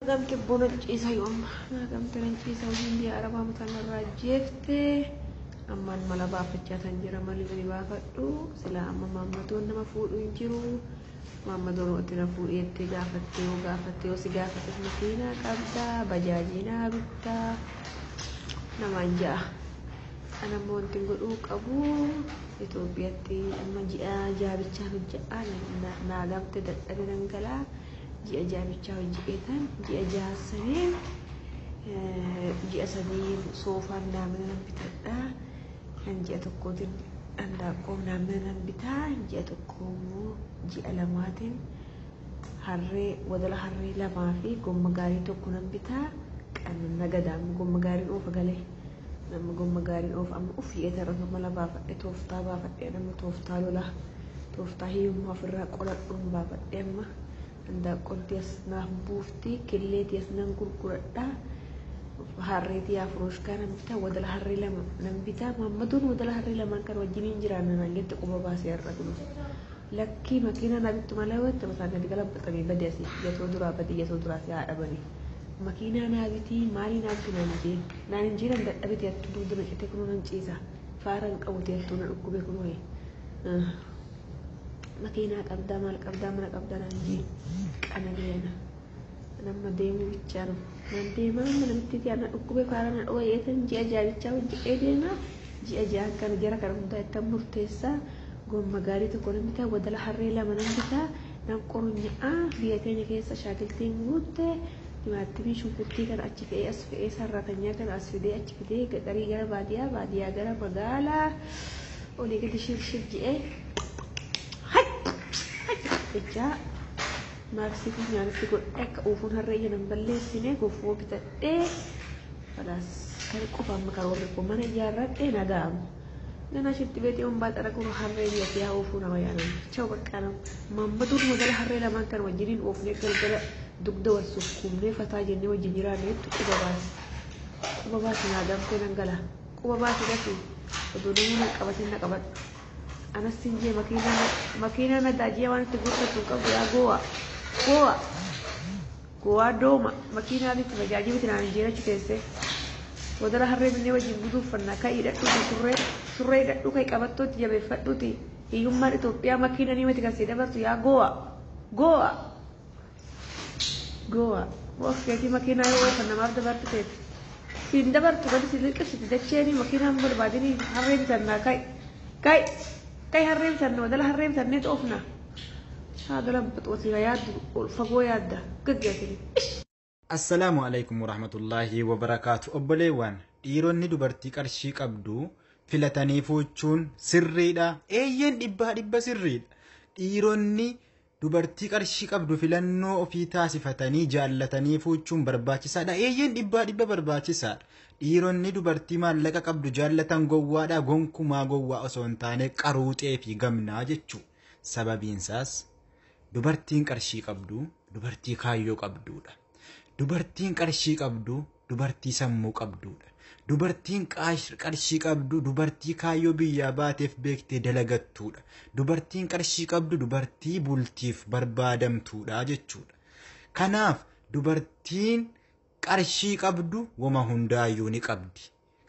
Gamte bona ciisa yooma. Gamte nan ciisa hojiin biyya arabaa mataan irraa jeeftee ammaan mala baafachaa kan jira malli ani baafadhu silaa amma maammadoon nama fuudhu hin jiru. Maammadoon waqti na fuudhi jettee gaafattee yoo gaafatte yoo si gaafates makiinaa qabdaa bajaajii naa bittaa namaan ja'a. Ana ammoo wanti godhuu qabu Itoophiyaatti amma ji'a jaabichaa hojjedhaa naa gamte dadhabe nan galaa. Ji'a jaabichaa hojjetan ji'a jaarsanii ji'a sadii soofaan naamina nan bitadha. Kan ji'a tokkootiin handaaqqoo naamina nan bitaa. Ji'a tokko immoo ji'a lamaatiin harree wadala harree lamaa fi gomma gaarii tokko nan bitaa. Kan nagadaam gomma gaariin oofa galee. Nama gomma gaariin oofa amma uf yeetarra mala baafadhe tooftaa baafadhe nama tooftaa lolaa tooftaa hiyyummaa ofirraa qoladhuun baafadhe amma. Handaaqqoon as naaf buufti killeetii as nan gurguradha. Harreetii afuroshkaa nan bitaa wadala harree lama nan bitaa maammadoon wadala harree lamaan kan wajjiniin jiraanna naan jette quba baasee har'a kun. Lakkii makiinaa naa bittu malee wanta mataa gadi galabbaxamee badii asii yatoo duraa badii yatoo duraa si haa dhabanii. Makiinaa naa bitii maalii naa bitu naan jeen naan hin jiran dadhabete hattuu dugda na cite kunuu nan ciisa faara hin qabu hattuu na dhukkube kunuu. Makiinaa qabdaa maal qabdaa mana qabdaa naan jeen qanani'ana. Nama deemuu bichaa no. Nan deemaa amma namitti ana dhukkube faara na dho'a yeetan ji'a jaabichaa hojjedhee deemaa ji'a ja'an kana jara kana hundaa ittan murteessaa gomma gaarii tokko nan bitaa wadala harree lama nan bitaa nan qoronya'a biyya keenya keessa shaakiltiin guutte timaatimii shunkurtii kana achi fe'ee as fe'ee sarratanyaa kana as fidee achi fidee gaxarii gara baadiyaa baadiyaa gara magaalaa olii gadi shir shir je'ee jechaa maaksii funyaanitti godhee akka uufuun harree ija nan balleessine gofoo bitadhee balaas kan qofa amma karoorri koo mana ijaarradhee naga'amu. Ganaa shitti beetii hombaa xaraguu harree biyya tiyaa oofuu nama yaanan. Chaw baqqaa nama. Maammaduun magala harree lamaan kan wajjiniin oofnee galgala dugda wal sukkuumnee fataa jennee wajjin jiraanne jettu quba baasi. Quba baasi naa gamtee nan gala. Quba baasi dafii. Oduu namni na qabatin na qabadhu. Anas sin jee makiinaa na daajii waan itti guuttatu hin qabu yaa goowaa. Goowaa. Gowwaa dooma makiinaa bitti bajaajii biti naan hin achi teessee. Wadala harree binnee wajjin guduuffannaa ka'ii hidhadhuuti surree surree hidhadhuu ka'ii qabattootti jabeeffadhuuti hiyyummaan Itoophiyaa makiina ni miti kan sii dabartu yaa goowaa. Goowaa. Goowaa. Of keetii makiinaa yoo oofan namaaf dabartu teeti. Siin dabartu gadi si liqimsiti dacheeni makiinaa hin barbaadini harree bitannaa ka'i. Ka'i. Ka'i harree bitanna wadala harree bitannee oofna. Haa galabaxu yaaddu fagoo yaadda gaggeessini. Assalaamu alaikum warahmatullaahi wabarakaatu. Obboleewwan, dhiironni dubartii qarshii qabdu filatanii fuuchuun sirriidha. Eeyyeen dhibbaa dhibba sirriidha. Dhiironni dubartii qarshii qabdu filannoo ofii taasifatanii jaallatanii fuuchuun barbaachisaadha. Eeyyeen dhibbaa dhibba barbaachisaadha. Dhiironni dubartii maallaqa qabdu jaallatan gowwaadha. Gonkumaa gowwaa osoo hin taane qaruuxee fi gamnaa jechuudha. Sababiinsaas dubartiin qarshii qabdu dubartii kaayyoo qabduudha. Dubartiin qarshii qabdu dubartii sammuu qabduudha. Dubartiin qarshii qabdu dubartii kaayyoo biyyaa baateef beektee dalagattuudha. Dubartiin qarshii qabdu dubartii bultiif barbaadamtuudha jechuudha. Kanaaf dubartiin qarshii qabdu wama hundaayyuu ni qabdi.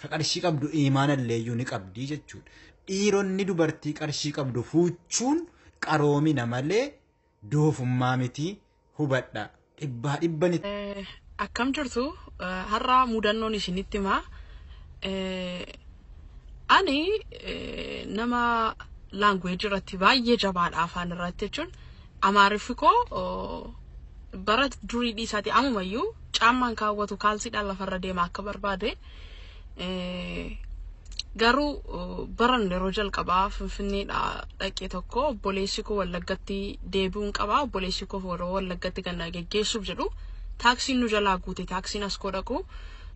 Ka qarshii qabdu imaanalleeyyuu ni qabdi jechuudha. Dhiironni dubartii qarshii qabdu fuuchuun qaroomina malee doofummaa miti hubadha. Dhibbaa dhibba ni. Akkam jirtu har'a mudannoon isinitti himaa. Ani nama language irratti baay'ee jabaadha afaan irratti jechuun Amaariffi koo bara durii dhiisaati ammumayyuu caammaan kaawwatu kaalsiidhaan lafarra deema akka barbaade. Garuu baran yeroo jalqabaa Finfinneedha dhaqee tokko obboleessi koo Wallaggatti deebi'uun qaba. Obboleessi koo yeroo Wallaggatti kan na geggeessuuf jedhu taaksiin nu jalaa guute taaksiin as koo dhaqu.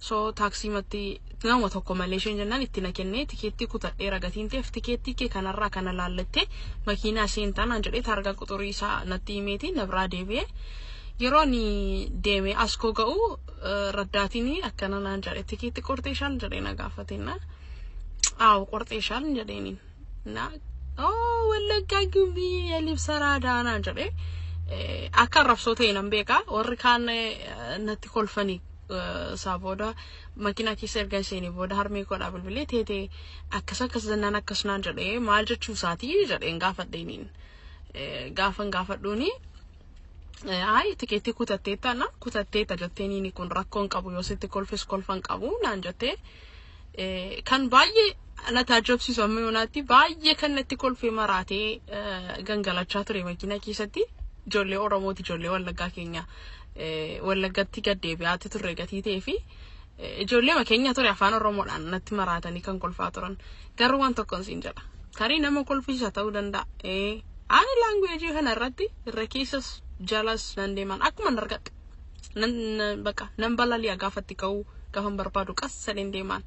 So taaksii matti nama tokko malee isheen jennaan itti na kennee tikeettii kutadheera gatiin ta'eef tikeettii kee kanarraa kana laallattee makiinaa seentaa naan jedhee taargaa quxurii isaa natti himeeti na biraa deebi'ee. Yeroo ani deemee as koo ga'u raddaatiin akkana naan jedhe tikeettii qorxee shan jedhee na gaafateenna. Aawo qorxee shan jedheeniin. Na oo Wallaggaa gimbii የልብስ ራዳ naan jedhee. Akka arrabsoo ta'e nan beeka. Warri kaan natti kolfanii isaa booda makiinaa keessa erga seenee booda harmee koodhaa bilbilee teetee akkas akkas jennaan akkas naan jedhee maal jechuu isaatii jedheen gaafadheeniin. Gaafan gaafadhuuni ayi tikeettii kutatteetta na kutatteetta jetteeniin kun rakkoon qabu yoo sitti kolfes kolfan qabu naan jettee kan baay'ee na taajjabsiisu amma yoonaatti baay'ee kan natti kolfee maraatee gangalachaa ture makiinaa keessatti ijoollee Oromooti ijoollee Wallaggaa keenya Wallaggatti gad deebi'aatti turre gatii ta'ee fi ijoollee keenya ture afaan Oromoodhaan natti maraatanii kan kolfaa turan garuu waan tokkoon siin jedha tarii nama kolfiisa ta'uu danda'a ani language kana irratti irra keessas jalas nan deeman akkuma argadhe nan bakka nan balali'a gaafatti ka'uu gaafan barbaadu qassadeen deeman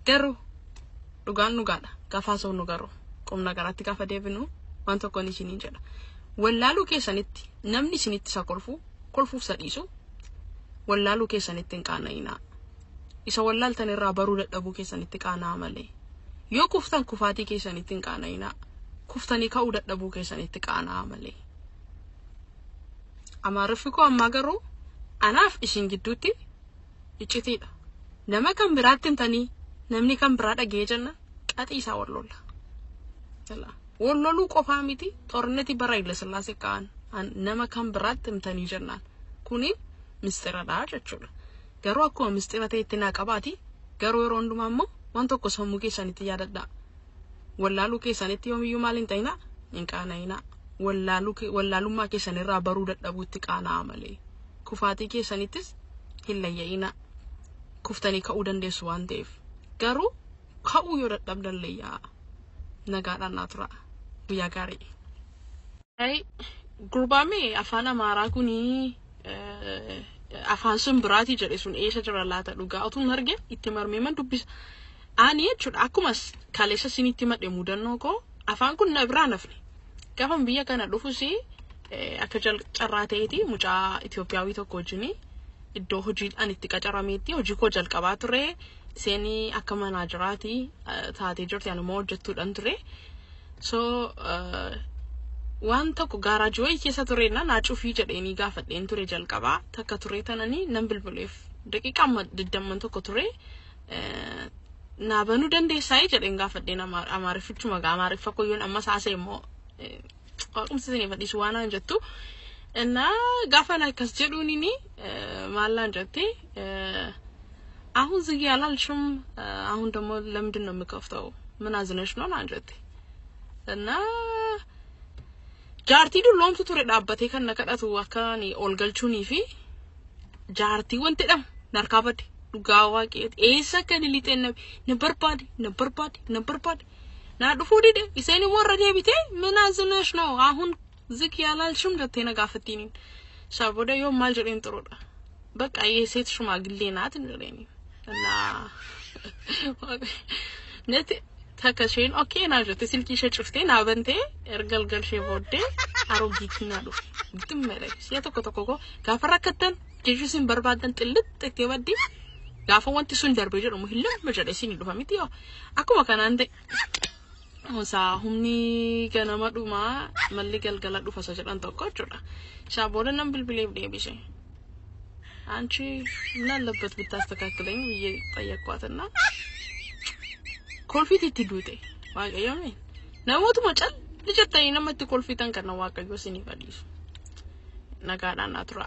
garuu dhugaan dhugaadha gaafa haasofnu garuu qubna garaatti gaafa deebinu waan tokkoon isiniin jedha wallaaluu keessanitti namni isinitti isa kolfu kolfuuf isa dhiisu wallaaluu keessanitti hin qaana'inaa isa wallaaltan irraa baruu dadhabuu keessanitti qaana'aa malee yoo kuftan kufaatii keessanitti hin qaana'inaa kuftanii ka'uu dadhabuu keessanitti qaana'aa malee. Amaariffi koo ammaa garuu anaaf isin gidduutti iccitiidha. Nama kan biraatti himtanii namni kan biraa dhagee jenna qaxii isaa wal lolla. Wal loluu qofaa miti xorneti bara Haile Sillaasee ka'an nama kan biraatti himtanii jennaan kuni mistiradha jechuudha. Garuu akkuma mistira ta'etti naa qabaati garuu yeroo hundumaa immoo waan tokko sammuu keessanitti yaadadhaa. Wallaaluu keessanitti yoomiyyuu maal hin ta'inaa hin qaana'inaa. Wallaalummaa keessanirraa baruu dadhabuutti qaana'aa malee. Kufaatii keessanittis hin layya'inaa. Kuftanii ka'uu dandeessu waan ta'eef. Garuu ka'uu yoo dadhabdan layyaa. Nagaadhaan naa tura. Guyyaa gaarii. Gurbaame afaan Amaaraa kunii afaan sun biraatii jedhe sun eessa jira laata dhugaa utuu hin arge itti marmee man dubbisa. Ani jechuudha akkuma kaleessa isinitti madhe mudannoo koo afaan kun na biraa nafne. Gaafan biyya kana dhufus akka carraa ta'eeti mucaa Itoophiyaawii tokko wajjin iddoo hojii ani itti qacarameetti hojii koo jalqabaa ture. Isheen akka manaajeraati taatee jirti ani immoo hojjettuudhaan ture. So waan tokko gaaraajii wayii keessa tureenna naa cufii jedheenii gaafadheen ture jalqabaa takka ture tananii nan bilbileef daqiiqaa 20 tokko ture naa banuu dandeessaa jedheen gaafadheen amaariffichuma gaa amaariffa koyyoon amma saasee immoo waaqumsi isiniif dhiisu waan aan jettu እና gaafa akkas jedhuunini maallaan jette አሁን ዝጊ አላልሽም አሁን ደግሞ ለምንድን ነው የምከፍተው ምን አዝነሽ ነው naan jette እና jaartii dulloomtu ture dhaabbatee kan na kadhatu akka ani ol galchuunii fi jaartii wanti jedhamu narkaa badde dhugaa waaqeeti eessa akka inni lixee na barbaade na barbaade na barbaade naa dhufuu dide isheen immoo irra deebitee ምን አዝነሽ ነው አሁን ዝግ ያላልሽም jettee na gaafattiiniin isaa booda yoo maal jedheen xuruudha በቃ የሴት ሽማግሌ ናት jedheeni እና natti takka isheen okay naa jette silkii ishee cuftee naa bantee erga galshee booddee aroogiitii naa dhufe gittimmeedha si'a tokko tokko koo gaafa rakkattan jechuu isin barbaadan xillitti itti baddi gaafa wanti sun darbee jedhamu hin jedhe isin dhufa miti yoo akkuma kanaan ta'e Isaa humni ganama dhumaa malli galgala dhufa isa jedhan tokko jechuudha. Isaa booda nan bilbileef deebise. አንቺ ምን አለበት ብታስተካክለኝ ብዬ ጠየኳትና kolfiit itti duute waaqayyo ameen namootuma cal jettanii namatti kolfitan kana waaqayyo isiniif dhiisu nagaadhaan naa tura.